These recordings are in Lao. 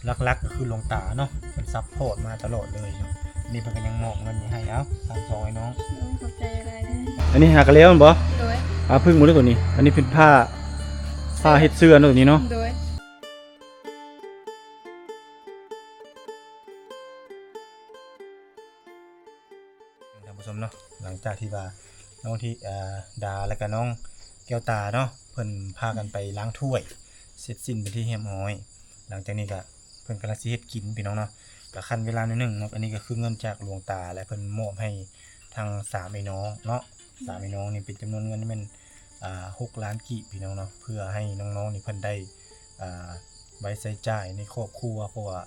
ຫຼັກໆກໍຄືຫຼວງຕາເນາະ ເພິ່ນຊັບພອດມາຕະຫຼອດເລີຍເນາະ. ນີ້ເພິ່ນກໍຍັງມອບເງິນນີ້ໃຫ້ ເອົາ ທັງສອງອ້າຍນ້ອງ. ໂດຍ ຂອບໃຈຫຼາຍເດີ. ອັນນີ້ຫາກະແລ້ວແມ່ນບໍ່? ໂດຍ. ອາ ເພິ່ງໝົດເລີຍຕົວນີ້. ອັນນີ້ເປັນຜ້າ ຜ້າເຮັດເສື້ອເນາະ ຕົວນີ້ເນາະ. ໂດຍ. ທ່ານຜູ້ຊົມເນາະ ຫຼັງຈາກທີ່ວ່ານ້ອງທິດາ ແລະກະນ້ອງແກ້ວຕາເນາະ ເພິ່ນພາກັນໄປລ້າງຖ້ວຍ ເສັດສິ້ນເປັນທີ່ຮຽບຮ້ອຍ. ຫຼັງຈາກນີ້ກະເພິ່ນກຳລັງຊິເຮັດກິນພີ່ນ້ອງເນາະ ກະຂັ້ນເວລາໜ້ອຍໜຶ່ງເນາະ. ອັນນີ້ກະຄືເງິນຈາກຫຼວງຕາ ແລະເພິ່ນມອບໃຫ້ທັງສາມອ້າຍນ້ອງເນາະ ສາມອ້າຍນ້ອງນີ້ເປັນຈຳນວນເງິນແມ່ນ ອ່າ ຫົກລ້ານກີບພີ່ນ້ອງເນາະ ເພື່ອໃຫ້ນ້ອງໆນີ້ເພິ່ນໄດ້ ອ່າ ໄວ້ໃຊ້ຈ່າຍໃນຄອບຄົວ ເພາະວ່າ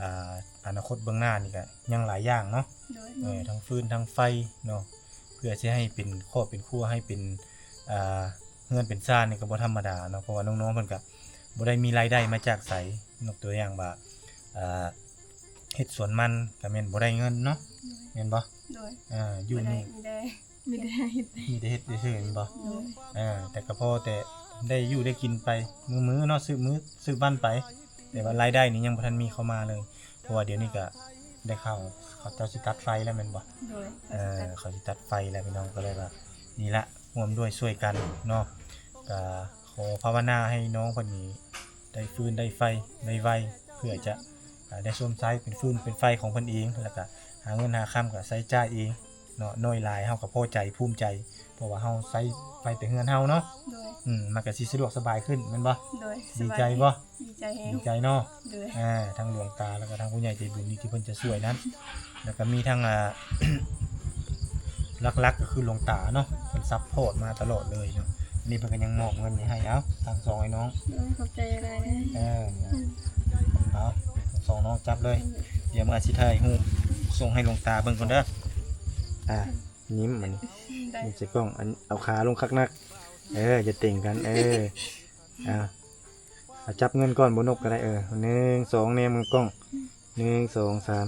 ອ່າ ອະນາຄົດເບື້ອງໜ້ານີ້ກະຍັງຫຼາຍຢ່າງເນາະ. ໂດຍ. ເອີ ທັງຟືນທັງໄຟເນາະ ເພື່ອຊິໃຫ້ເປັນຄອບເປັນຄົວ ໃຫ້ເປັນ ອ່າ ເຮືອນເປັນຊານນີ້ກະບໍ່ທຳມະດາເນາະ ເພາະວ່ານ້ອງໆເພິ່ນກະບໍ່ໄດ້ມີລາຍໄດ້ມາຈາກໃສ. ຍົກຕົວຢ່າງວ່າ ອ່າ ເຮັດສວນມັນກະແມ່ນບໍ່ໄດ້ເງິນເນາະ. ໂດຍ. ແມ່ນບໍ່? ໂດຍ. ອ່າ ຢູ່ນີ້ ມີແຕ່ ມີແຕ່ເຮັດ ມີແຕ່ເຮັດຊື່ໆແມ່ນບໍ່? ໂດຍ. ເອີ ແຕ່ກະພໍແຕ່ໄດ້ຢູ່ໄດ້ກິນໄປມື້ໆເນາະ ສືບມື້ສືບວັນໄປ ແຕ່ວ່າລາຍໄດ້ນີ້ຍັງບໍ່ທັນມີເຂົ້າມາເລີຍ ເພາະວ່າດຽວນີ້ກະໄດ້ຂ່າວເຂົາເຈົ້າຊິຕັດໄຟແລ້ວແມ່ນບໍ່? ໂດຍ. ເອີ ເຂົາຊິຕັດໄຟແລ້ວພີ່ນ້ອງ ກະເລີຍວ່ານີ້ລະ ຮ່ວມດ້ວຍຊ່ວຍກັນເນາະ ກະຂໍພາວະນາໃຫ້ນ້ອງເພິ່ນນີ້ໄດ້ຟືນໄດ້ໄຟໄວໆ ເພື່ອຈະ ອ່າ ໄດ້ຊົມໃຊ້ເປັນຟືນເປັນໄຟຂອງເພິ່ນເອງ ແລ້ວກະຫາເງິນຫາຄຳກະໃຊ້ຈ່າຍເອງເນາະ ໜ້ອຍຫຼາຍເຮົາກະພໍໃຈພູມໃຈ ເພາະວ່າເຮົາໃຊ້ໄຟແຕ່ເຮືອນເຮົາເນາະ. ໂດຍ. ອືມ ມັນກະຊິສະດວກສະບາຍຂຶ້ນແມ່ນບໍ່? ໂດຍ. ດີໃຈບໍ່? ດີໃຈແຮງ ດີໃຈເນາະ. ໂດຍ. ອ່າ ທັງຫຼວງຕາ ແລ້ວກະທັງຜູ້ໃຫຍ່ໃຈບຸນທີ່ເພິ່ນຈະຊ່ວຍນັ້ນ ແລ້ວກະມີທັງ ອ່າ ຫຼັກໆກໍຄືຫຼວງຕາເນາະ ເພິ່ນຊັບພອດມາຕະຫຼອດເລີຍເນາະ. ອັນນີ້ເພິ່ນກໍຍັງມອບເງິນນີ້ໃຫ້ ເອົາ ທັງສອງອ້າຍນ້ອງ. ໂດຍ ຂອບໃຈຫຼາຍເດີ. ເອີ ເອົາ ທັງສອງນ້ອງຈັບເລີຍ. ດຽວມື້ອາດຊິຖ່າຍຮູບສົ່ງໃຫ້ຫຼວງຕາເບິ່ງກ່ອນເດີ. ອ່າ ຍິ້ມອັນນີ້ ໄດ້ ຍິ້ມໃສ່ກ້ອງ ອັນ ເອົາຂາລົງຄັກນັກ. ເອີ ຢ່າເຕັງກັນ ເອີ ອ່າ ເອົາຈັບເງິນກ່ອນ ບໍ່ນົບກໍໄດ້. ເອີ ໜຶ່ງ ສອງ ແນມເບິ່ງກ້ອງ ໜຶ່ງ ສອງ ສາມ.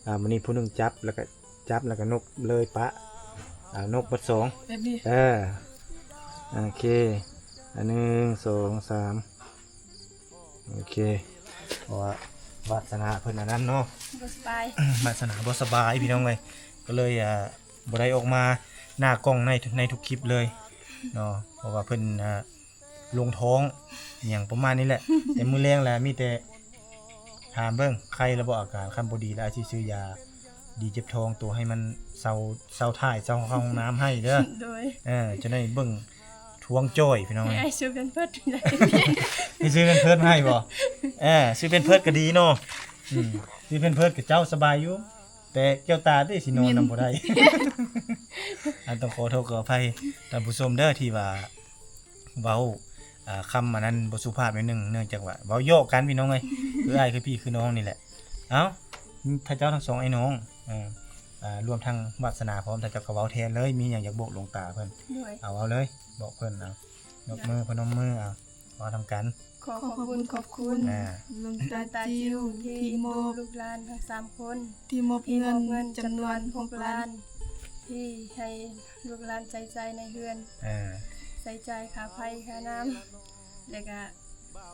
ອ່າ ບາດນີ້ຜູ້ໜຶ່ງຈັບ ແລ້ວກໍຈັບ ແລ້ວກໍນົບເລີຍປະ. ອ່າ ນົບເບິດສອງ ແບບນີ້. ເອີ ໂອເຄ ອ່າ ໜຶ່ງ ສອງ ສາມ. ໂອເຄ ເພາະວ່າວາດສະໜາເພິ່ນອັນນັ້ນເນາະ ບໍ່ສະບາຍ ວາດສະໜາບໍ່ສະບາຍພີ່ນ້ອງເອີຍ ກໍເລີຍ ອ່າ ບໍ່ໄດ້ອອກມາໜ້າກ້ອງໃນ ໃນທຸກຄລິບເລີຍເນາະ ເພາະວ່າເພິ່ນ ອ່າ ລົງທ້ອງຫຍັງປະມານນີ້ແຫຼະ. ແຕ່ມື້ແລງລະມີແຕ່ຖາມເບິ່ງໄຂ້ລະບໍ່ ອາການຄັນບໍ່ດີລະອາດຊິຊື້ຢາດີເຈັບທ້ອງໂຕໃຫ້ມັນເຊົາ ເຊົາຖ່າຍເຊົາເຂົ້າຫ້ອງນ້ຳໃຫ້ເດີ. ໂດຍ ເອີ ຈະໄດ້ເບິ່ງທ້ອງຈ່ອຍພີ່ນ້ອງ. ໃຫ້ອ້າຍຊື້ແພມເພີດ ໃຫ້ຊື້ແພມເພີດມາໃຫ້ບໍ່? ເອີ ຊື້ແພມເພີດກໍດີເນາະ. ອືມ ຊື້ແພມເພີດກໍເຈົ້າສະບາຍຢູ່ ແຕ່ແກ້ວຕາເດ້ຊິນອນນຳບໍ່ໄດ້. ອັນຕ້ອງຂໍໂທດຂໍອະໄພທ່ານຜູ້ຊົມເດີ ທີ່ວ່າເວົ້າ ອ່າ ຄຳອັນນັ້ນບໍ່ສຸພາບໜ້ອຍໜຶ່ງ ເນື່ອງຈາກວ່າເວົ້າຢອກກັນພີ່ນ້ອງເອີຍ ຄືອ້າຍຄືພີ່ຄືນ້ອງນີ້ແຫຼະ. ເອົ້າ ຖ້າເຈົ້າທັງສອງອ້າຍນ້ອງ ເອີ ອ່າ ລວມທັງວາດສະໜາພ້ອມ ຖ້າເຈົ້າກໍເວົ້າແທນເລີຍ ມີຫຍັງຢາກບອກຫຼວງຕາເພິ່ນ? ໂດຍ ເອົາ ເວົ້າເລີຍ ບອກເພິ່ນ ເອົາ ຍົກມື ພະນົມມື ເອົາ ເວົ້ານຳກັນ. ຂໍຂອບຄຸນຂອບຄຸນ ອ່າ ຫຼວງຕາຈິ້ວ ທີ່ມອບລູກຫຼານທັງສາມຄົນ ທີ່ມອບເງິນຈຳນວນຫົກລ້ານ ທີ່ໃຫ້ລູກຫຼານໃຊ້ຈ່າຍໃນເຮືອນ ອ່າ ໃຊ້ຈ່າຍຄ່າໄຟຄ່ານ້ຳ ແລ້ວກະ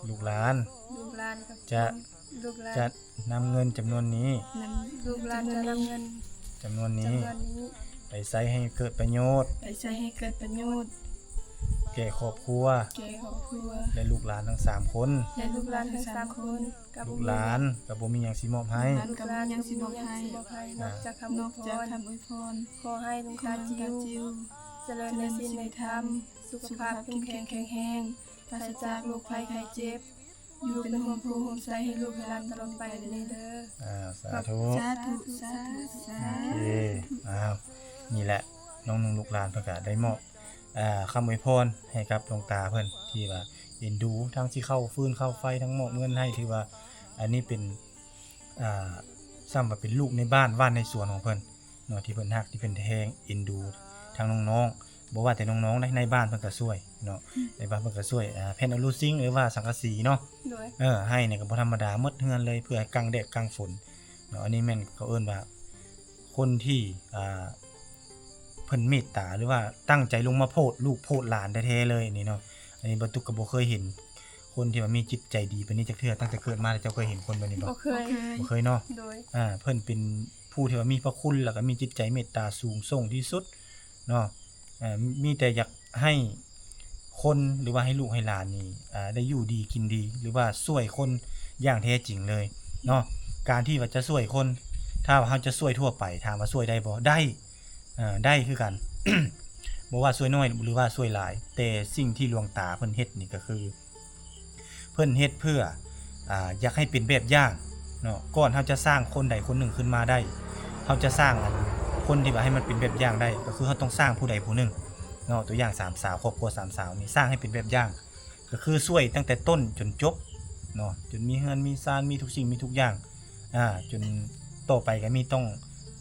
ລູກຫຼານ ລູກຫຼານກໍຈະ ລູກຫຼານຈະນຳເງິນຈຳນວນນີ້ ລູກຫຼານຈະນຳເງິນຈຳນວນນີ້ ຈຳນວນນີ້ ໄປໃຊ້ໃຫ້ເກີດປະໂຫຍດ ໄປໃຊ້ໃຫ້ເກີດປະໂຫຍດ ແກ່ຄອບຄົວ ແກ່ຄອບຄົວ ແລະ ລູກຫຼານທັງສາມຄົນ ແລະ ລູກຫຼານທັງສາມຄົນ. ລູກຫຼານກໍບໍ່ມີຫຍັງຊິມອບໃຫ້ ລູກຫຼານກໍບໍ່ມີຫຍັງຊິມອບໃຫ້ ນອກຈາກຄຳອວຍພອນ ຂໍໃຫ້ຫຼວງຕາຈິ້ວຈະເລີນໃນສິນໃນທຳ ສຸຂະພາບເຂັ້ມແຂງແຂງແຮງ ປາສະຈາກໂລກໄພໄຂ້ເຈັບ ຢູ່ເປັນຮົ່ມໂພຮົ່ມໄຊໃຫ້ລູກໃຫ້ຫຼານຕະຫຼອດໄປເດີ. ອ່າ ສາທຸ ສາທຸ ສາທຸ ສາທຸ. ໂອເຄ ອ້າວ ນີ້ແຫຼະ ນ້ອງໆລູກຫຼານເພິ່ນກະໄດ້ມອບ ອ່າ ຄຳອວຍພອນໃຫ້ກັບຫຼວງຕາເພິ່ນ ທີ່ວ່າເອັນດູ ທັງຊິເຂົ້າຟືນເຂົ້າໄຟ ທັງມອບເງິນໃຫ້ ຖືວ່າອັນນີ້ເປັນ ອ່າ ສ່ຳວ່າເປັນລູກໃນບ້ານ ບ້ານໃນສວນຂອງເພິ່ນເນາະ ທີ່ເພິ່ນຮັກ ທີ່ເພິ່ນແຮງເອັນດູທັງນ້ອງໆ ບໍ່ວ່າແຕ່ນ້ອງໆໃນ ໃນບ້ານເພິ່ນກໍຊ່ວຍເນາະ ໃນບ້ານເພິ່ນກໍຊ່ວຍ ອ່າ ແຜ່ນອະລູຊິງ ຫຼືວ່າສັງກະສີເນາະ. ໂດຍ ເອີ ໃຫ້ນີ້ກໍບໍ່ທຳມະດາ ໝົດເຮືອນເລີຍ ເພື່ອກັງແດດກັງຝົນເນາະ. ອັນນີ້ແມ່ນເຂົາເອີ້ນວ່າ ຄົນທີ່ ອ່າ ເພິ່ນເມດຕາ ຫຼືວ່າຕັ້ງໃຈລົງມາໂພດລູກໂພດຫຼານແທ້ໆເລີຍນີ້ເນາະ. ອັນນີ້ບ່າວຕຸກກໍບໍ່ເຄີຍເຫັນ ຄົນທີ່ວ່າມີຈິດໃຈດີປານນີ້ຈັກເທື່ອ? ຕັ້ງແຕ່ເກີດມາແລ້ວເຈົ້າເຄີຍເຫັນຄົນແບບນີ້ບໍ່? ບໍ່ເຄີຍ. ບໍ່ເຄີຍເນາະ. ໂດຍ. ອ່າ ເພິ່ນເປັນຜູ້ທີ່ວ່າມີພະຄຸນ ແລ້ວກໍມີຈິດໃຈເມດຕາສູງສົ່ງທີ່ສຸດເນາະ. ເອີ ມີແຕ່ຢາກໃຫ້ຄົນ ຫຼືວ່າໃຫ້ລູກໃຫ້ຫຼານນີ້ ອ່າ ໄດ້ຢູ່ດີກິນດີ ຫຼືວ່າຊ່ວຍຄົນຢ່າງແທ້ຈິງເລີຍເນາະ. ການທີ່ວ່າຈະຊ່ວຍຄົນ ຖ້າວ່າເຮົາຈະຊ່ວຍທົ່ວໄປ ຖາມວ່າຊ່ວຍໄດ້ບໍ່? ໄດ້. ເອີ ໄດ້ຄືກັນ ບໍ່ວ່າຊ່ວຍນ້ອຍ ຫຼືວ່າຊ່ວຍຫຼາຍ. ແຕ່ສິ່ງທີ່ຫຼວງຕາເພິ່ນເຮັດນີ້ກໍຄື ເພິ່ນເຮັດເພື່ອ ອ່າ ຢາກໃຫ້ເປັນແບບຢ່າງເນາະ. ກ່ອນເຮົາຈະສ້າງຄົນໃດຄົນໜຶ່ງຂຶ້ນມາໄດ້ ເຮົາຈະສ້າງອັນ ຄົນທີ່ວ່າໃຫ້ມັນເປັນແບບຢ່າງໄດ້ ກໍຄືເຮົາຕ້ອງສ້າງຜູ້ໃດຜູ້ໜຶ່ງເນາະ. ຕົວຢ່າງສາມສາວ ຄອບຄົວສາມສາວນີ້ ສ້າງໃຫ້ເປັນແບບຢ່າງ ກໍຄືຊ່ວຍຕັ້ງແຕ່ຕົ້ນຈົນຈົບເນາະ ຈົນມີເຮືອນມີຊານ ມີທຸກສິ່ງມີທຸກຢ່າງ ອ່າ ຈົນຕໍ່ໄປກໍມີຕ້ອງ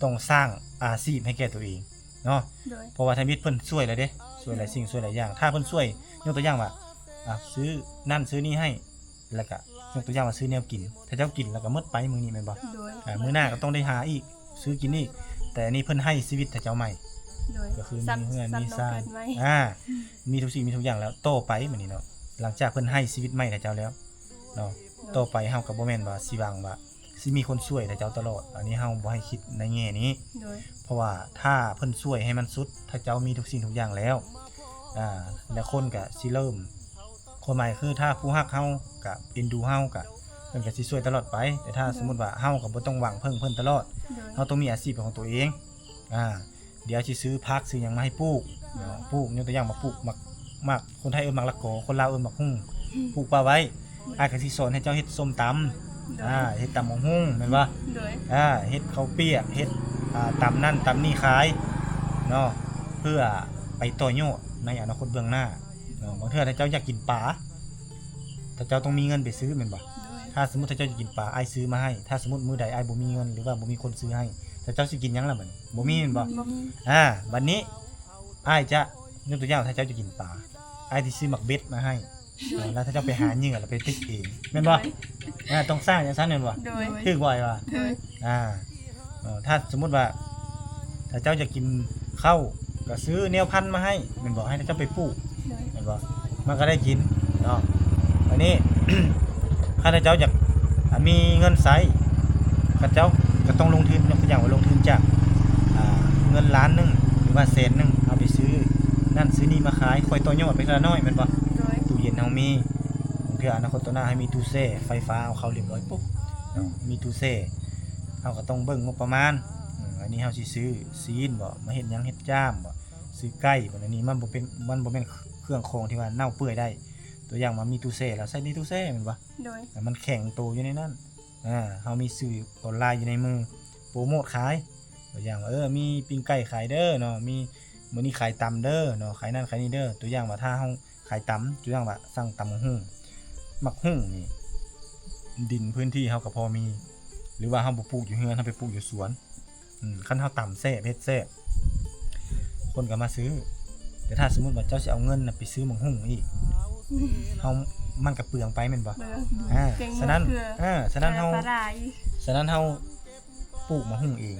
ຕ້ອງສ້າງອາຊີບໃຫ້ແກ່ຕົວເອງເນາະ. ໂດຍ. ເພາະວ່າທຳອິດເພິ່ນຊ່ວຍແລ້ວເດ້ ຊ່ວຍຫຼາຍສິ່ງ ໂດຍ ຊ່ວຍຫຼາຍຢ່າງ. ຖ້າເພິ່ນຊ່ວຍ ຍົກຕົວຢ່າງວ່າ ອ່າ ຊື້ນັ້ນຊື້ນີ້ໃຫ້ ແລ້ວກະຍົກຕົວຢ່າງວ່າຊື້ແນວກິນ ຖ້າເຈົ້າກິນແລ້ວກໍໝົດໄປມື້ນີ້ແມ່ນບໍ່? ໂດຍ. ອ່າ ມື້ໜ້າກໍຕ້ອງໄດ້ຫາອີກ ຊື້ກິນອີກ. ແຕ່ອັນນີ້ເພິ່ນໃຫ້ຊີວິດຖ້າເຈົ້າໃໝ່ ໂດຍ ກໍຄືມີເຮືອນມີຊານ ອ່າ ມີທຸກສິ່ງມີທຸກຢ່າງແລ້ວ ຕໍ່ໄປມື້ນີ້ເນາະ ຫຼັງຈາກເພິ່ນໃຫ້ຊີວິດໃໝ່ແກ່ເຈົ້າແລ້ວເນາະ ໂດຍ ຕໍ່ໄປເຮົາກໍບໍ່ແມ່ນວ່າຊິຫວັງວ່າຊິມີຄົນຊ່ວຍແຕ່ເຈົ້າຕະຫຼອດ. ອັນນີ້ເຮົາບໍ່ໃຫ້ຄິດໃນແງ່ນີ້ ໂດຍ ເພາະວ່າຖ້າເພິ່ນຊ່ວຍໃຫ້ມັນສຸດ ຖ້າເຈົ້າມີທຸກສິ່ງທຸກຢ່າງແລ້ວ ອ່າ ແລ້ວຄົນກໍຊິເລີ່ມ ຄວາມໝາຍຄືຖ້າຜູ້ຮັກເຮົາກະເອັນດູເຮົາກະ ເພິ່ນກະຊິຊ່ວຍຕະຫຼອດໄປ. ແຕ່ຖ້າ ໂດຍ ສົມມຸດວ່າເຮົາກະບໍ່ຕ້ອງຫວັງເພິ່ງເພິ່ນຕະຫຼອດ ໂດຍ ເຮົາຕ້ອງມີອາຊີບເປັນຂອງຕົວເອງ ອ່າ ດຽວຊິຊື້ຜັກຊື້ຫຍັງມາໃຫ້ປູກເນາະ ປູກ ຍົກຕົວຢ່າງວ່າປູກໝາກ ໝາກ ຄົນໄທເອີ້ນໝາກລະກໍ ຄົນລາວເອີ້ນໝາກຫຸ່ງ ປູກປະໄວ້ ໂດຍ ອ້າຍກະຊິສອນໃຫ້ເຈົ້າເຮັດສົ້ມຕຳ ໂດຍ ອ່າ ເຮັດຕຳບັກຫຸ່ງແມ່ນບໍ່? ໂດຍ. ອ່າ ເຮັດເຂົ້າປຽກ ເຮັດ ອ່າ ຕຳນັ້ນຕຳນີ້ຂາຍເນາະ ເພື່ອໄປຕໍ່ຍອດໃນອະນາຄົດເບື້ອງໜ້າ ເນາະ ບາງເທື່ອຖ້າເຈົ້າຢາກກິນປາ ຖ້າເຈົ້າຕ້ອງມີເງິນໄປຊື້ແມ່ນບໍ່? ໂດຍ. ຖ້າສົມມຸດຖ້າເຈົ້າຢາກກິນປາ ອ້າຍຊື້ມາໃຫ້ ຖ້າສົມມຸດມື້ໃດອ້າຍບໍ່ມີເງິນ ຫຼືວ່າບໍ່ມີຄົນຊື້ໃຫ້ ຖ້າເຈົ້າຊິກິນຫຍັງລະບັດນີ້? ບໍ່ມີແມ່ນບໍ່? ບໍ່ມີ. ອ່າ ບັດນີ້ອ້າຍຈະ ຍົກຕົວຢ່າງ ຖ້າເຈົ້າຈະກິນປາ ອ້າຍຊິຊື້ໝາກເບັດມາໃຫ້ ໂດຍ ແລ້ວຖ້າເຈົ້າໄປຫາເຫຍື່ອແລ້ວໄປຕຶກເອງແມ່ນບໍ່? ໂດຍ. ອ່າ ຕ້ອງສ້າງຈັ່ງຊັ້ນແມ່ນບໍ່? ໂດຍ. ຖືກບໍ່ອ້າຍວ່າ? ຖືກ. ອ່າ ເອີ ຖ້າສົມມຸດວ່າ ຖ້າເຈົ້າຢາກກິນເຂົ້າ ກໍຊື້ແນວພັນມາໃຫ້ແມ່ນບໍ່? ໃຫ້ເຈົ້າໄປປູກ ໂດຍ ແມ່ນບໍ່? ມັນກໍໄດ້ກິນເນາະ. ບັດນີ້ ຄັນເຈົ້າຢາກ ອ່າ ມີເງິນໃຊ້ ເຂົາເຈົ້າກໍຕ້ອງລົງທຶນ ຍົກຕົວຢ່າງວ່າລົງທຶນຈາກ ອ່າ ເງິນລ້ານໜຶ່ງ ຫຼືວ່າແສນໜຶ່ງ ເອົາໄປຊື້ນັ້ນຊື້ນີ້ມາຂາຍ ຄ່ອຍຕໍ່ຍອດໄປເທື່ອລະໜ້ອຍແມ່ນບໍ່? ໂດຍ. ຕູ້ເຢັນເຮົາມີ ບາງເທື່ອອະນາຄົດຕໍ່ໜ້າໃຫ້ມີຕູ້ແຊ່ໄຟຟ້າ ເອົາເຂົ້າລຽບຮ້ອຍປຸບເນາະ ມີຕູ້ແຊ່ ເຮົາກໍຕ້ອງເບິ່ງງົບປະມານ ອືມ ອັນນີ້ເຮົາຊິຊື້ຊີ້ນບໍ ມາເຮັດຫຍັງ ເຮັດຈ້າມບໍ ຊື້ໄກ່ບໍ ອັນນີ້ມັນບໍ່ເປັນ ມັນບໍ່ແມ່ນເຄື່ອງຂອງທີ່ວ່າເນົ່າເປື່ອຍໄດ້. ຕົວຢ່າງວ່າມີຕູ້ແຊ່ແລ້ວ ໃສ່ໃນຕູ້ແຊ່ແມ່ນບໍ່? ໂດຍ. ແລ້ວມັນແຂງໂຕຢູ່ໃນນັ້ນ ອ່າ ເຮົາມີສື່ອອນລາຍຢູ່ໃນມື ໂປຣໂມດຂາຍ ຕົວຢ່າງວ່າ ເອີ ມີປີ້ງໄກ່ຂາຍເດີເນາະ ມີ ມື້ນີ້ຂາຍຕຳເດີເນາະ ຂາຍນັ້ນຂາຍນີ້ເດີ. ຕົວຢ່າງວ່າຖ້າເຮົາຂາຍຕຳ ຕົວຢ່າງວ່າສັ່ງຕຳບັກຫຸ່ງ ໝາກຫຸ່ງນີ້ ດິນພື້ນທີ່ເຮົາກໍພໍມີ ຫຼືວ່າເຮົາບໍ່ປູກຢູ່ເຮືອນ ເຮົາໄປປູກຢູ່ສວນ ອືມ ຄັນເຮົາຕຳແຊບ ເຮັດແຊບ ຄົນກໍມາຊື້. ແຕ່ຖ້າສົມມຸດວ່າເຈົ້າຊິເອົາເງິນນະໄປຊື້ໝາກຫຸ່ງອີກ ເຮົາ ມັນກໍເປືອງໄປແມ່ນບໍ່? ເປືອງ. ອ່າ ເປັນ ສະນັ້ນ ເພື່ອ ເອີ ສະນັ້ນເຮົາ ຂາຍປາຮ້າອີກ. ສະນັ້ນເຮົາ ປູກໝາກຫຸ່ງເອງ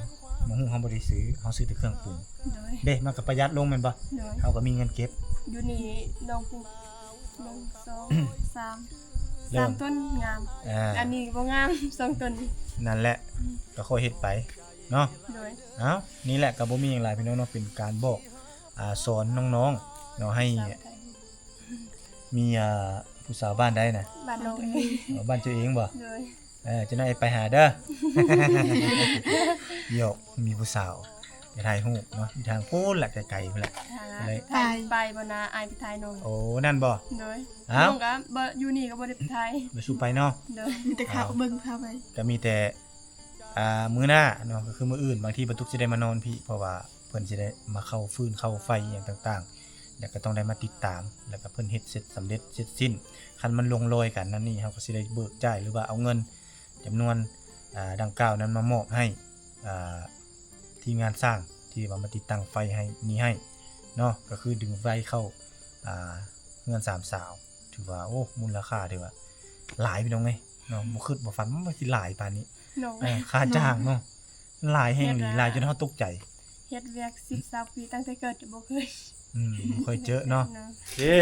ໝາກຫຸ່ງເຮົາບໍ່ໄດ້ຊື້ ເຮົາຊື້ແຕ່ເຄື່ອງປຸງ. ໂດຍ. ເດ້ ມັນກໍປະຢັດລົງແມ່ນບໍ່? ໂດຍ. ເຮົາກໍມີເງິນເກັບ. ຢູ່ນີ້ນ້ອງປູກ ໜຶ່ງ ສອງ ສາມ ເລີ່ມ ສາມຕົ້ນງາມ ອ່າ ອັນນີ້ບໍ່ງາມ ສອງຕົ້ນນີ້. ນັ້ນແຫຼະ ອືມ ກໍຄ່ອຍເຮັດໄປເນາະ. ໂດຍ. ເອົ້າ ນີ້ແຫຼະ ກໍບໍ່ມີຫຍັງຫຼາຍພີ່ນ້ອງເນາະ ເປັນການບອກ ອ່າ ສອນນ້ອງໆເນາະ ໃຫ້ ສາວໄທ ມີ ອ່າ ຜູ້ສາວບ້ານໃດນະ? ບ້ານນ້ອງເອງ. ອໍ ບ້ານເຈົ້າເອງບໍ? ໂດຍ. ເອີ ຈັກໜ້ອຍໄປຫາເດີ ຫຍອກ ມີຜູ້ສາວໄປຖ່າຍຮູບເນາະ ຢູ່ທາງພຸ້ນລະ ໄກໆພຸ້ນລະ ຫາ ເລີຍ ຖ່າຍ ໄປບໍ່ນາ ອ້າຍໄປຖ່າຍນ້ອງ. ໂອ້ ນັ້ນບໍ? ໂດຍ. ເອົ້າ ນ້ອງກໍບໍ່ ຢູ່ນີ້ກໍບໍ່ໄດ້ໄປຖ່າຍ ບໍ່ສູ່ໄປເນາະ. ໂດຍ. ມີແຕ່ເຂົ້າ ເອົ້າ ເບິ່ງພາໄປ ກໍມີແຕ່ ອ່າ ມື້ໜ້າເນາະ ກໍຄືມື້ອື່ນ ບາງທີປາຕຸກຊິໄດ້ມານອນພີ້ ເພາະວ່າເພິ່ນຊິໄດ້ມາເຂົ້າຟືນເຂົ້າໄຟອີ່ຫຍັງຕ່າງໆ ແລ້ວກໍຕ້ອງໄດ້ມາຕິດຕາມ ແລ້ວກໍເພິ່ນເຮັດເສັດສຳເລັດເສັດສິ້ນ ຄັນມັນລົງລອຍກັນນັ້ນນີ້ ເຮົາກໍຊິໄດ້ເບີກຈ່າຍ ຫຼືວ່າເອົາເງິນຈຳນວນ ອ່າ ດັ່ງກ່າວນັ້ນມາມອບໃຫ້ ອ່າ ທີມງານຊ່າງທີ່ວ່າມາຕິດຕັ້ງໄຟໃຫ້ນີ້ໃຫ້ເນາະ ກໍຄືດຶງໄຟເຂົ້າ ອ່າ ເຮືອນສາມສາວ ຖືວ່າ ໂອ້ ມູນລະຄ່າຖືວ່າຫຼາຍ ພີ່ນ້ອງເອີຍເນາະ ບໍ່ຄິດບໍ່ຝັນວ່າມັນຊິຫຼາຍປານນີ້ເນາະ. ເອີ ຄ່າຈ້າງເນາະ ຫຼາຍແຮງອີ່ຫຼີ ເຮັດ ຫຼາຍຈົນເຮົາຕົກໃຈ. ເຮັດວຽກສິບ ຊາວປີ ຕັ້ງແຕ່ເກີດກໍບໍ່ເຄີຍ ອືມ ບໍ່ຄ່ອຍເຈີເນາະ. ເອີ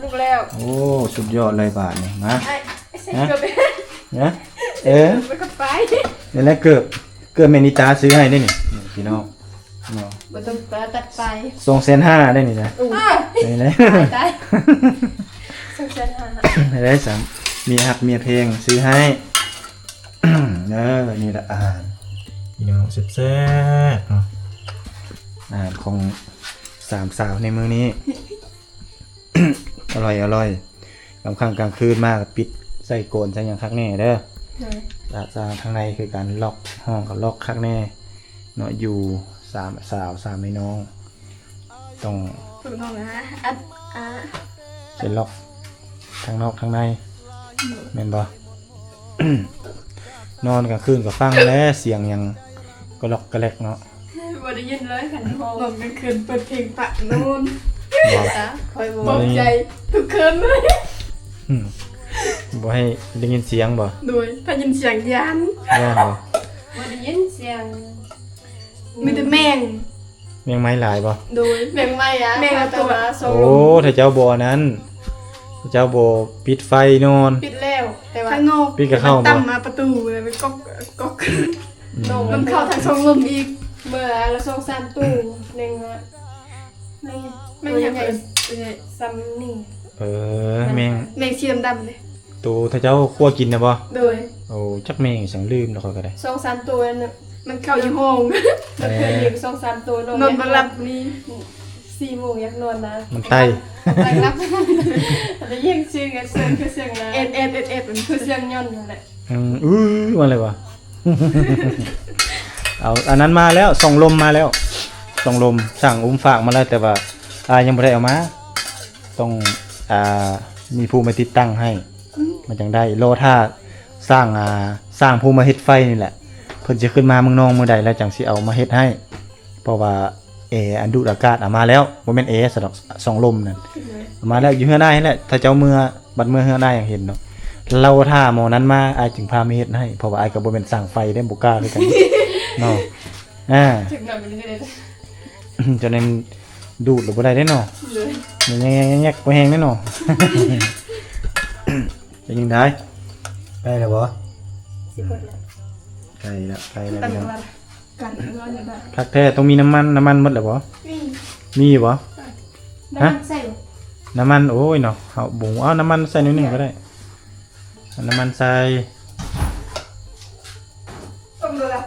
ລູກແລ້ວ. ໂອ້ ສຸດຍອດເລີຍບາດນີ້. ມາ ໄອ້ ໃສ່ເກີບ ນະ ເອີ ມັນກໍໄປ. ນີ້ແຫຼະເກີບ ເກີບແມ່ນິຕາຊື້ໃຫ້ເດ້ນີ້ ນີ້ພີ່ນ້ອງເນາະ. ບໍ່ຕ້ອງຕັດໄປ ສອງແສນຫ້າເດ້ນີ້ນະ. ນີ້ແຫຼະ ຕາຍ ສອງແສນຫ້າ ໄດ້ຊ້ຳ ເມຍຮັກເມຍແພງຊື້ໃຫ້. ເອີ ນີ້ລະອາຫານພີ່ນ້ອງ ແຊບໆເນາະ ອາຫານຂອງສາມສາວໃນມື້ນີ້. ອະລ່ອຍ ອະລ່ອຍ. ກາງຄ່ຳກາງຄືນມາກໍປິດໃສ່ໂກນໃສ່ຫຍັງຄັກແນ່ເດີ. ໂດຍ ລະທາງໃນຄືກັນ ລັອກ ຫ້ອງກໍລັອກຄັກແນ່ເນາະ. ຢູ່ສາມສາວ ສາມແມ່ນ້ອງ ຕ້ອງ ເປັນຫ້ອງນະ ອັດ ອາ ເປັນລັອກ ທັງນອກທັງໃນ. ໂດຍ ແມ່ນບໍ່? ນອນກາງຄືນກໍຟັງແຫຼະ ສຽງຫຍັງກະລັອກກະແລັກເນາະ. ບໍ່ໄດ້ຍິນເລີຍຄັນຮ້ອງ. ນອນກາງຄືນເປີດເພງປະນອນ. ບໍ່ ຂ້ອຍບໍ່ ບໍ່ໄດ້ ໃຈທຸກຄືນເລີຍ. ອືມ ບໍ່ໃຫ້ໄດ້ຍິນສຽງບໍ່? ໂດຍ ຖ້າຍິນສຽງຢ້ານ. ຢ້ານບໍ່? ບໍ່ໄດ້ຍິນສຽງ. ມີແຕ່ແມງ. ແມງໄມ້ຫຼາຍບໍ່? ໂດຍ ແມງໄມ້ອະ ແມງ ແຕ່ວ່າ ໂອ້ ຖ້າເຈົ້າບໍ່ອັນນັ້ນ ຖ້າເຈົ້າບໍ່ປິດໄຟນອນ. ປິດແລ້ວ ແຕ່ວ່າ ຂ້າງນອກ ປິດກໍເຂົ້າບໍ່? ມັນຕຳມາປະຕູເລີຍ ມັນກອກກອກ. ອືມ ມັນເຂົ້າທາງຊ່ອງລົມອີກ. ເມື່ອລະສອງສາມໂຕ ແມງ ແມງ ແມງຫຍັງ ໂຕໃຫຍ່ໆ ສ່ຳນີ້. ເອີ ແມງ ແມງສີດຳໆເດ້. ໂຕຖ້າເຈົ້າຂົ້ວກິນນະບໍ່? ໂດຍ ໂອ້ ຈັກແມ່ນຫຍັງ ລືມແລ້ວຂ້ອຍກໍໄດ້. ສອງສາມໂຕນັ້ນນະ ມັນເຂົ້າຢູ່ຫ້ອງ. ເອີ ສອງສາມໂຕ ນອນ ນອນບໍ່ຫຼັບນີ້. ສີ່ໂມງຢາກນອນນະ ມັນໄຕ່ ໄຕ່ຫຼັບ. ໄດ້ຍິນສຽງ ສຽງຄືສຽງນະ ແອດໆ ແອດໆ ຄືສຽງຍົນນັ້ນແຫຼະ. ອືມ ອື ມາແລ້ວຫວາ? ເອົາ ອັນນັ້ນມາແລ້ວ ສ່ອງລົມມາແລ້ວ ສ່ອງລົມ. ຊ່າງອຸ້ມຝາກມາແລ້ວ ແຕ່ວ່າອ້າຍຍັງບໍ່ໄດ້ເອົາມາ. ຕ້ອງ ອ່າ ມີຜູ້ມາຕິດຕັ້ງໃຫ້ ອືມ ມັນຈັ່ງໄດ້. ລໍຖ້າຊ່າງ ອ່າ ຊ່າງຜູ້ມາເຮັດໄຟນີ້ແຫຼະ ເພິ່ນຊິຂຶ້ນມາເມືອງນອງມື້ໃດ ແລ້ວຈັ່ງຊິເອົາມາເຮັດໃຫ້. ເພາະວ່າແອອັນດູດອາກາດເອົາມາແລ້ວ ບໍ່ແມ່ນແອຊະດອກ ສ່ອງລົມນັ້ນ ເອົາມາແລ້ວ ຢູ່ເຮືອນອ້າຍຫັ້ນແຫຼະ. ຖ້າເຈົ້າເມືອ ບັດເມືອເຮືອນອ້າຍຫຍັງເຫັນເນາະ. ລໍຖ້າໝໍນັ້ນມາ ອ້າຍຈຶ່ງພາມາເຮັດໃຫ້ ເພາະວ່າອ້າຍກໍບໍ່ແມ່ນຊ່າງໄຟເດ້ ບໍ່ກ້າຄືກັນເນາະ. ອ່າ ຈະແມ່ນ ດູດລະບໍ່ໄດ້ເດ້ເນາະ. ໂດຍ ແຍກໆ ບໍ່ແຮງເດ້ເນາະ. ເປັນຈັ່ງໃດ ໃກ້ແລ້ວບໍ່? ຊິເບິດແລ້ວ ໃກ້ແລ້ວ ໃກ້ແລ້ວ ໃກ້ແລ້ວ. ກັນເອົາຢູ່ໄດ້ ຄັກແທ້. ຕ້ອງມີນ້ຳມັນ ນ້ຳມັນໝົດແລ້ວບໍ່? ມີ ມີຢູ່ບໍ່? ນ້ຳມັນໃສ່ ນ້ຳມັນ ໂອ້ຍເນາະ ເຮົາບໍ່ ເອົານ້ຳມັນໃສ່ໜ້ອຍໜຶ່ງກໍໄດ້ ເອົານ້ຳມັນໃສ່. ຕົ້ມໂລດລະ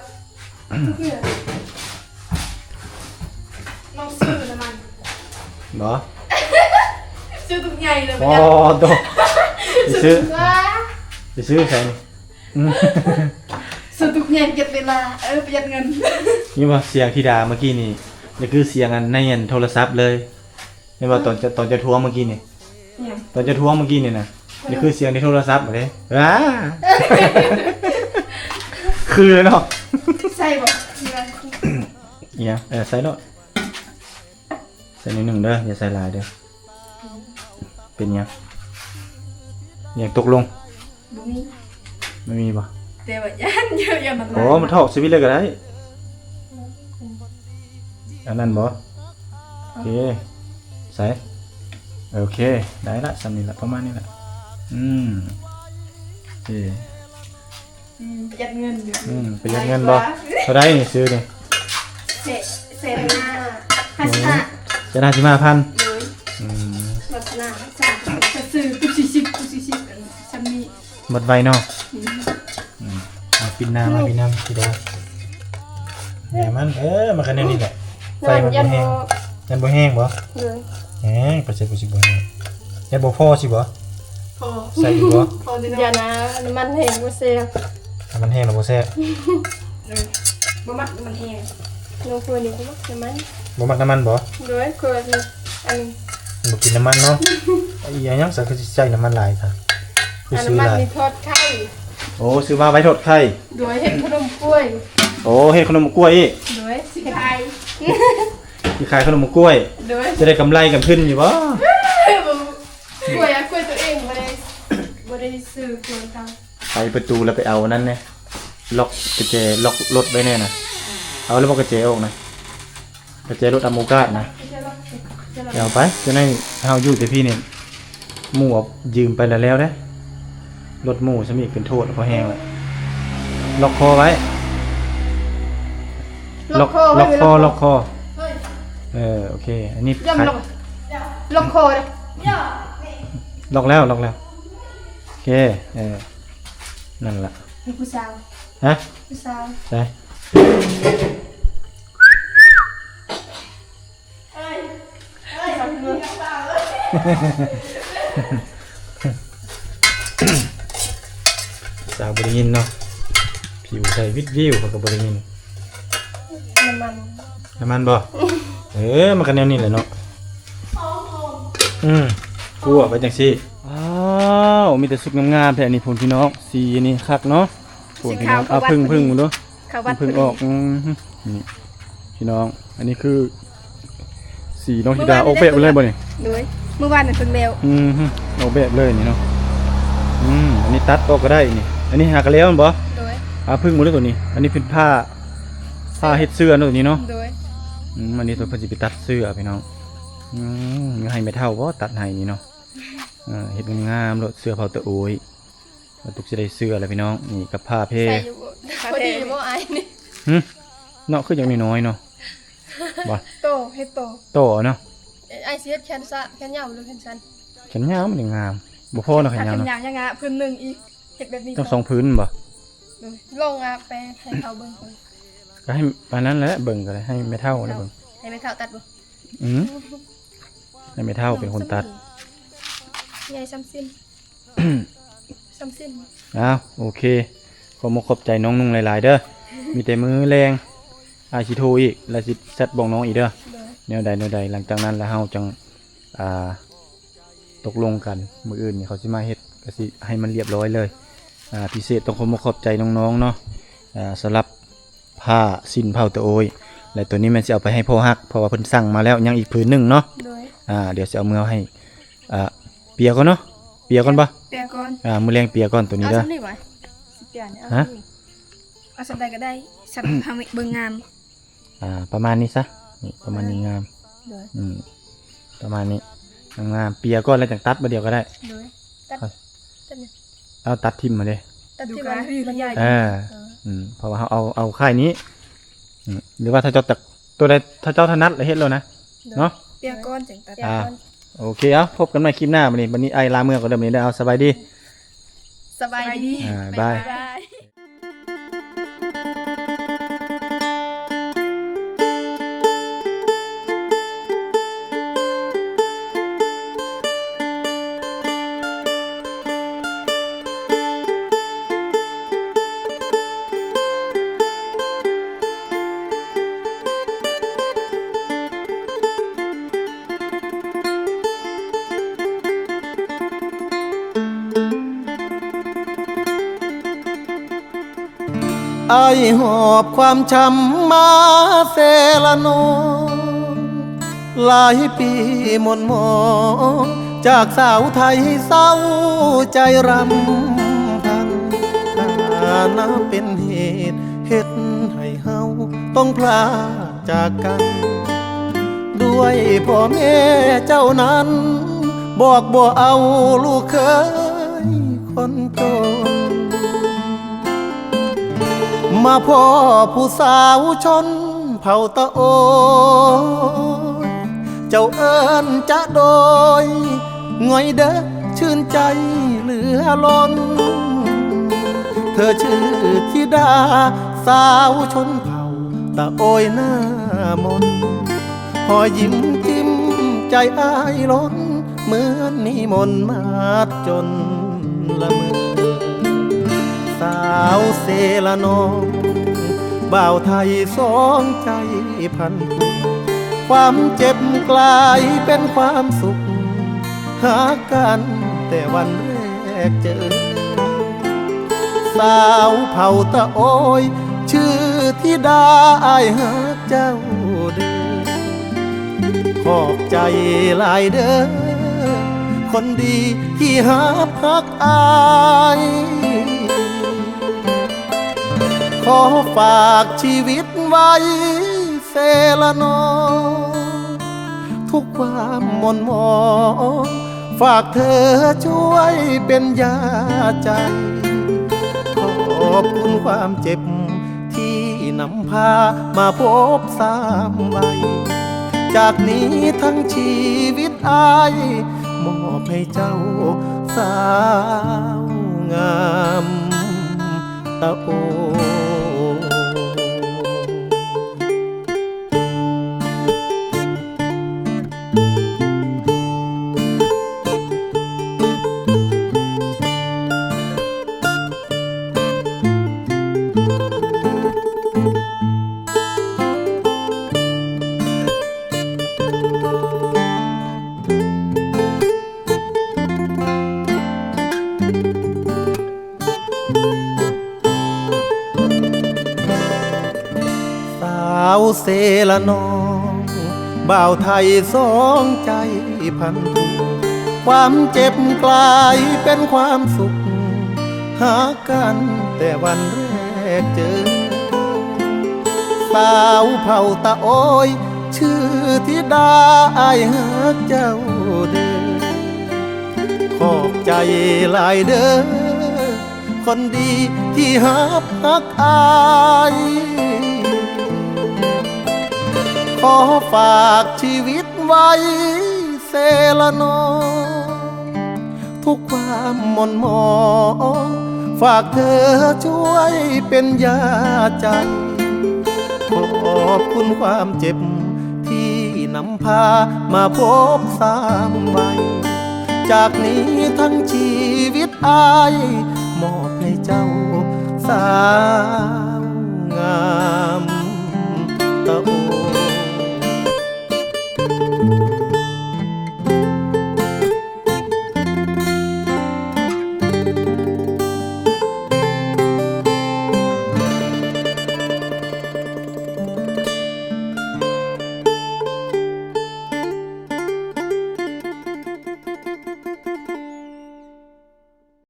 ນ້ອງຊື້ນ້ຳມັນບໍ່? ຊື້ຕຸກໃຫຍ່ເລີຍ. ອໍ ໂຕ ໄປຊື້ ໄປຊື້ໃສນີ້? ອືມ ຊື້ຕຸກໃຫຍ່ປະຢັດເວລາ ເອີ ປະຢັດເງິນ. ນີ້ວ່າສຽງທິດາເມື່ອກີ້ນີ້ ນີ້ຄືສຽງອັນໃນອັນໂທລະສັບເລີຍ. ເຫັນບໍ່? ຕອນ ຕອນເຈົ້າທວງເມື່ອກີ້ນີ້ ຫຍັງ? ຕອນເຈົ້າທວງເມື່ອກີ້ນີ້ນະ ນີ້ຄືສຽງໃນໂທລະສັບເດ້. ວ້າ ຄືເນາະ. ໃສ່ບໍ່? ອີຫຍັງ? ເອີ ໃສ່ໂລດ ໃສ່ໜ້ອຍໜຶ່ງເດີ ຢ່າໃສ່ຫຼາຍເດີ. ເປັນຫຍັງ? ຫຍັງຕົກລົງ? ບໍ່ມີ ບໍ່ມີບໍ່? ແຕ່ວ່າຢ້ານ ຢ້ານມັນຫຼາຍ. ໂອ້ ມັນຖອກຊີວິດເລີຍກໍໄດ້. ອັນນັ້ນບໍ່? ໂອເຄ ໃສ່ ໂອເຄ ໄດ້ລະ ສ່ຳນີ້ລະ ປະມານນີ້ລະ. ອືມ ໂອເຄ ອືມ ປະຢັດເງິນຢູ່. ອືມ ປະຢັດເງິນບໍ່? ເທົ່າໃດນີ້ຊື້ນີ້? ແສນ ແສນຫ້າ ຫ້າສິບຫ້າ ແສນຫ້າສິບຫ້າພັນ. ໂດຍ ອືມ ລັກສະນະ ຈາກ ຈະຊື້ປຸບສີ່ສິບ ປຸບສີ່ສິບ ອັນ ສ່ຳນີ້ ໝົດໄວເນາະ. ອືມ ອືມ ມາປິ່ນໜ້າ ມາປິ່ນນຳ ຊິໄດ້ ແນວມັນ ເອີ ມັນກໍແນວນີ້ແຫຼະ. ໄຟມັນບໍ່ແຮງ ຢ້ານບໍ່ແຮງບໍ່? ໂດຍ ແຮງ ປະເສັດບໍ່ຊິບໍ່ແຮງ. ແລ້ວບໍ່ພໍຊິບໍ່? ພໍ ໃສ່ອີກບໍ່? ພໍແນ່ນອນ. ຢ່ານະ ນ້ຳມັນແຮງບໍ່ແຊບ. ນ້ຳມັນແຮງແລ້ວບໍ່ແຊບ. ເອີ ບໍ່ມັກນ້ຳມັນແຮງ. ນ້ອງຄົວນີ້ບໍ່ມັກນ້ຳມັນ. ບໍ່ມັກນ້ຳມັນບໍ່? ໂດຍ ຄົວນີ້ ອັນນີ້ ບໍ່ກິນນ້ຳມັນເນາະ. ອີຫຍັງ ຫຍັງຊັ້ນ ຄືຊິໃຊ້ນ້ຳມັນຫຼາຍຊະ? ຄືຊື້ຫຼາຍ. ອັນນ້ຳມັນນີ້ທອດໄຂ່. ໂອ້ ຊື້ມາໄວ້ທອດໄຂ່. ໂດຍ ເຮັດຂະໜົມກ້ວຍ. ໂອ້ ເຮັດຂະໜມກ້ວຍອີກ. ໂດຍ ຊິຂາຍ ຊິຂາຍຂະໜມກ້ວຍ. ໂດຍ ຈະໄດ້ກຳໄລກຳທຶນຢູ່ບໍ່? ກ້ວຍອະ ກ້ວຍຕົວເອງ ບໍ່ໄດ້ ບໍ່ໄດ້ຊື້ກ້ວຍເຂົາ. ໄຂປະຕູແລ້ວໄປເອົາອັນນັ້ນແດ່ ລັອກກະແຈ ລັອກລົດໄວ້ແດ່ນະ. ເອົາແລ້ວບໍ່ກະແຈອອກນະ? ກະແຈລົດອາໂມກາດນະ. ເອົາໄປ ຈັ່ງໃດເຮົາຢູ່ແຕ່ພີ້ນີ້ ໝູ່ເອົາຢືມໄປແລ້ວແລ້ວເດ້. ລົດໝູ່ຊຳນີ້ເປັນໂທດພໍແຮງແລ້ວ. ລັອກຄໍໄວ້ ລັອກຄໍໄວ້ ລັອກຄໍ ລັອກຄໍ ເອີ ໂອເຄ ອັນນີ້ ຢ່າມາລັອກ ລັອກຄໍເດ້ ລັອກແລ້ວ ລັອກແລ້ວ ໂອເຄ ເອີ ນັ້ນລະ ໃຫ້ຜູ້ສາວ ຮະ ຜູ້ສາວ ໃສ ສາວບໍ່ໄດ້ຍິນເນາະ ຜິວໃສ່ວິດວິວ ເຂົາກໍບໍ່ໄດ້ຍິນ. ນ້ຳມັນ ນ້ຳມັນບໍ່? ເອີ ມັນກໍແນວນີ້ແຫຼະເນາະ. ອືມ ກົວໄປຈັ່ງຊີ້. ວ້າວ ມີແຕ່ຊຸດງາມໆແທ້ນີ້ພຸ້ນພີ່ນ້ອງ. ສີນີ້ຄັກເນາະ ພຸ້ນພີ່ນ້ອງ. ເອົາເພິ່ງ ເພິ່ງເບິ່ງດູ. ເຂົ້າວັດ ເພິ່ງອອກ ອືມ ນີ້ພີ່ນ້ອງ ອັນນີ້ຄືສີນ້ອງທິດາ ອອກແບບໄປເລີຍບໍ່ນີ້? ໂດຍ ມື້ວານນັ້ນເພິ່ງແລ້ວ ອືມ ອອກແບບເລີຍນີ້ເນາະ. ອືມ ອັນນີ້ຕັດອອກກໍໄດ້ນີ້ ອັນນີ້ຫາກະແລ້ວແມ່ນບໍ່? ໂດຍ ອາ ເພິ່ງໝົດເລີຍຕົວນີ້ ອັນນີ້ເປັນຜ້າ ຜ້າເຮັດເສື້ອເນາະຕົວນີ້ເນາະ. ໂດຍ ອືມ ອັນນີ້ຕົວເພິ່ນຊິໄປຕັດເສື້ອພີ່ນ້ອງ. ອືມ ໃຫ້ແມ່ເຖົ້າບໍ່ຕັດໃຫ້ນີ້ເນາະ. ເອີ ເຮັດງາມໆໂລດ ເສື້ອເຜົ່າຕາໂອຍ. ວ່າຕຸກຊິໄດ້ເສື້ອແລ້ວພີ່ນ້ອງ ນີ້ກັບຜ້າແພ ໃສ່ຢູ່ບໍ່? ພໍດີບໍ່ອ້າຍນີ້? ຫຶ ເນາະ ຄືຈັ່ງນ້ອຍໆເນາະ ບໍ່ ໂຕ ເຮັດໂຕ ໂຕເນາະ. ອ້າຍຊິເຮັດແຂນສະ ແຂນຍາວ ຫຼືແຂນສັ້ນ? ແຂນຍາວມັນຍັງງາມ ບໍ່ພໍເນາະແຂນຍາວເນາະ. ແຂນຍາວຍັງງາມ ຜືນໜຶ່ງອີກ ເຮັດແບບນີ້ ຕ້ອງສອງຜືນບໍ່? ໂດຍ ລອງອາໄປໃຫ້ເຂົາເບິ່ງກ່ອນ ກໍໃຫ້ອັນນັ້ນແຫຼະເບິ່ງ ກໍໄດ້ໃຫ້ແມ່ເຖົ້າໄດ້ເບິ່ງ ໃຫ້ແມ່ເຖົ້າຕັດບໍ່? ອືມ ໃຫ້ແມ່ເຖົ້າເປັນຄົນຕັດ ໃຫຍ່ສ່ຳຊີ້ນ ສ່ຳຊີ້ນ. ອ້າວ ໂອເຄ ຂໍມຸກຂອບໃຈນ້ອງນຸ່ງຫຼາຍໆເດີ. ມີແຕ່ມື້ແລງອ້າຍຊິໂທອີກ ແລ້ວຊິແຊັດບອກນ້ອງອີກເດີ. ໂດຍ ແນວໃດແນວໃດ ຫຼັງຈາກນັ້ນແລ້ວເຮົາຈັ່ງ ອ່າ ຕົກລົງກັນ ມື້ອື່ນນີ້ເຂົາຊິມາເຮັດ ກໍຊິໃຫ້ມັນລຽບຮ້ອຍເລີຍ. ອ່າ ພິເສດຕ້ອງຂໍມຸກຂອບໃຈນ້ອງໆເນາະ ອ່າ ສຳລັບ ຜ້າສິ້ນເຜົ່າຕາໂອຍ ແລະ ໂຕນີ້ແມ່ນຊິເອົາໄປໃຫ້ພໍ່ຮັກ ເພາະວ່າເພິ່ນສັ່ງມາແລ້ວ ຍັງອີກຜືນໜຶ່ງເນາະ. ໂດຍ ອ່າ ດຽວຊິເອົາເມືອໃຫ້ ອ່າ ເປຍກ່ອນເນາະ ເປຍກ່ອນບໍ່? ເປຍກ່ອນ. ອ່າ ມື້ແລງເປຍກ່ອນໂຕນີ້ເດີ. ເອົາສ່ຳນີ້ຫວາ? ຊິປ່ຽນ ເອົາ ຮະ? ສ່ຳນີ້ ເອົາສ່ຳໃດກໍໄດ້ ສ່ຳເຮົາເບິ່ງງາມ. ອ່າ ປະມານນີ້ຊະ ນີ້ປະມານນີ້ງາມ. ໂດຍ ອືມ ປະມານນີ້ງາມໆ ເປຍກ່ອນແລ້ວຈັ່ງຕັດບາດດຽວກໍໄດ້. ໂດຍ ຕັດ ເອົາ ຕັດຖິ້ມມາເດ້ ຕັດຖິ້ມມັນໃຫຍ່. ເອີ ເອີ ອືມ ເພາະວ່າເຮົາເອົາ ເອົາຄ້າຍນີ້ ອືມ ຫຼືວ່າຖ້າເຈົ້າຕັດ ໂຕໃດຖ້າເຈົ້າຖະໜັດລະເຮັດໂລດນະ. ໂດຍ ເນາະ ເປຍກ່ອນຈັ່ງຕັດ. ອ່າ ໂອເຄ ເອົາ ພົບກັນໃໝ່ຄລິບໜ້າ. ບັດນີ້ ບັດນີ້ອ້າຍລາເມືອກ່ອນເດີ ບັດນີ້ເດີ ເອົາ ສະບາຍດີ ສະບາຍດີ ອ່າ ບາຍ ບາຍ. ອ້າຍຫອບຄວາມຊ້ຳມາເຊລະນອງ ຫຼາຍປີໝົນໝອງ ຈາກສາວໄທເສົ້າໃຈຣຳພັນ ຖານະເປັນເຫດເຮັດໃຫ້ເຮົາຕ້ອງພລາກ ຈາກກັນ ດ້ວຍພໍ່ແມ່ເຈົ້ານັ້ນ ບອກບໍ່ເອົາລູກເຂີຍຄົນຈົນ ມາພໍ້ຜູ້ສາວຊົນເຜົ່າຕາໂອຍ ເຈົ້າເອີ້ນຈະໂດຍ ງ່ອຍເດີ ຊື່ນໃຈເຫຼືອລົ້ນ ເທີຊື່ທິດາສາວຊົນເຜົ່າຕາໂອຍໜ້າມົນ ຮອຍຍິ້ມຈິ້ມໃຈອ້າຍລົ້ນ ເໝືອນນິມົນມາດຈົນລະເມີ ສາວເຊລະນອງ ບ່າວໄທສອງໃຈພັນຜູກ ຄວາມເຈັບກລາຍເປັນຄວາມສຸກ ຮັກກັນແຕ່ວັນແລກເຈີ ສາວເຜົ່າຕາໂອຍ ຊື່ທິດາ ອ້າຍຮັກເຈົ້າເດີ ຂອບໃຈຫຼາຍເດີ ຄົນດີທີ່ຮັບຮັກອ້າຍ ຂໍຝາກຊີວິດໄວ້ເຊລະນອງ ທຸ ທຸກຄວາມໝົ່ນໝອງ ຝາກເທີຊ່ວຍເປັນຢາໃຈ ຂອບຄຸນຄວາມເຈັບ ທີ່ນຳພາມາພົບຊ້ຳໄວ ຈາກນີ້ທັງຊີວິດອ້າຍ ມອບໃຫ້ເຈົ້າສາວງາມຕາໂອ. ສາວເຊລະນ້ອງ ບ່າວໄທສອງໃຈພັນທຸກ ຄວາມເຈັບກາຍເປັນຄວາມສຸກ ຮັກກັນແຕ່ວັນແລກເຈີ ສາວເຜົ່າຕາໂອຍ ຊື່ທິດາ ອ້າຍຮັກເຈົ້າເດີ ຂອບໃຈຫຼາຍເດີ ຄົນດີທີ່ຮັບຮັກອ້າຍ ຂໍຝາກຊີວິດໄວ້ເຊລະນ້ອງ ທຸກຄວາມໝົ່ນໝອງ ຝາກເທີຊ່ວຍເປັນຢາໃຈ ຂອບຄຸນຄວາມເຈັບ ທີ່ນຳພາມາພົບຊ້ຳໄວ ຈາກນີ້ທັງຊີວິດອ້າຍ ມອບໃຫ້ເຈົ້າສາ